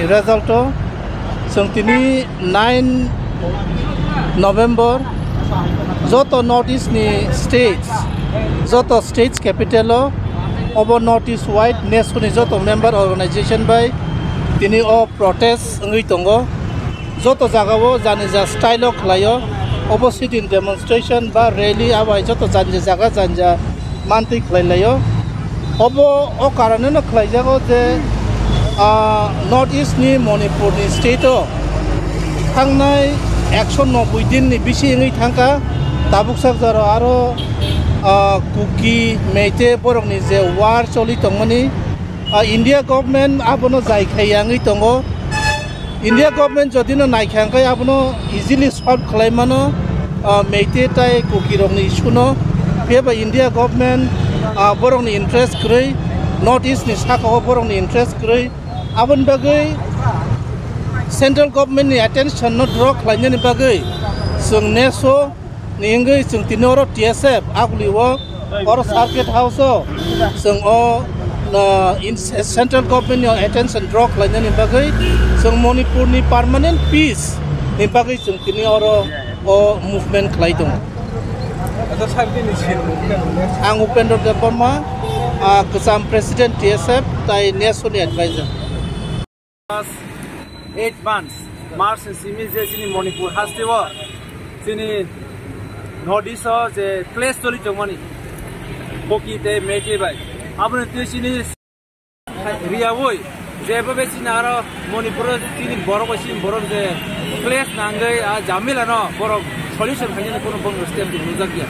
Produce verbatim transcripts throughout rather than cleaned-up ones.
Result o chwng tini nine November joto North East ni states, joto states capital o obo North East wide neso ni joto member organization bai tini o protest wngwi tongo. Joto jaga o jani ja style o khlai o, obo sit-in demonstration ba rally, abo hai joto jani ja jaga jani ja mantwi khlai lai o. Obo o karone no khlai jago je, ah, North East ni Manipur ni state o thangnai ekso nobboi din ni bisi wngwi thangkha, tabuk sak jora aro, ah, Kuki, Meitei borok ni je war choli tongmani, ah, India government abono jai khai ya wngwi tongo. India government jodi no naikha hwnkhe abono easily solve khlai mano, ah, Meitei tai Kuki rok ni issue no. Phiya ba India government, ah, borok ni interest kwrwi, North East ni saka o borok ni interest kwrwi. Aboni bagwi central government ni attention no draw khlainani bagwi chwng neso ni wngwi chwng tini oro T S F aguli o, oro circuit house o chwng o, na, in, central government ni attention draw khlainani bagwi chwng Manipur ni permanent peace ni bagwi chwng tini oro o movement khlai tongo. Ang Upendra Debbarma, ah, kwcham president T S F tai neso ni advisor. Last eight months, March ni simi je chini Manipur haste o, chini North East o je clash choli tongmani, Kuki tei Meitei bai. Aboni twi chini riyaui, je bo be chini aro Manipur o chini borok bai chini borok je clash nangwi a jamila no borok solution khainani kuno bong step nujak ya.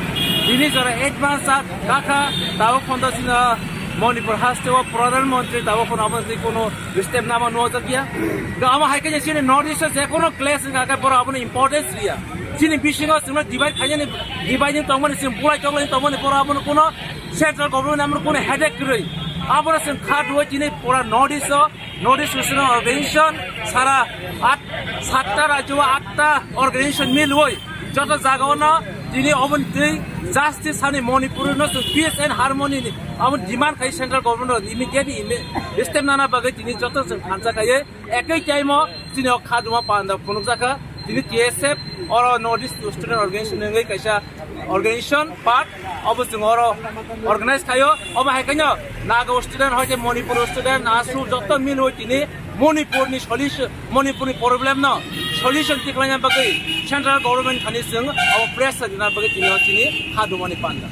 Tini jora eight months a kakha, tabo phondo chini Manipur haste o Pradhan Mantri tabo phono abo twi kuno step nama nuajak ya. Ga amo hai khe chini North East o je kono clash wngkha khe borok abono importance riya. Chini bisingo chwngno divide khainani, divide ni tongmani, chwng bulai choklai tongmani, borok abono kono central government abono kono headache kwrwi. Abono chwng kha duo chini pura North East o, North East Student Organization sara at, satta rajyo o atta organization milwi joto jaga o no tini oboni twi justice hani Manipur no chwng peace and harmony ni abo demand khai central government no immediately imi-, step nana bagwi tini joto chwng thansa khaiwi ekoi time o chini o khajuma panda phunukjakha tini T S F oro North East Student Organization wngwi kaisa organization part obo chwng oro organize khaio. Obo hai khaino Naga student hoite Manipur student asu joto milwi tini Manipur ni solution, Manipur ni problem no solution tikhlaina bagwi central government thani chwng abo pressure rina bagwi tini o chini khajumani panda.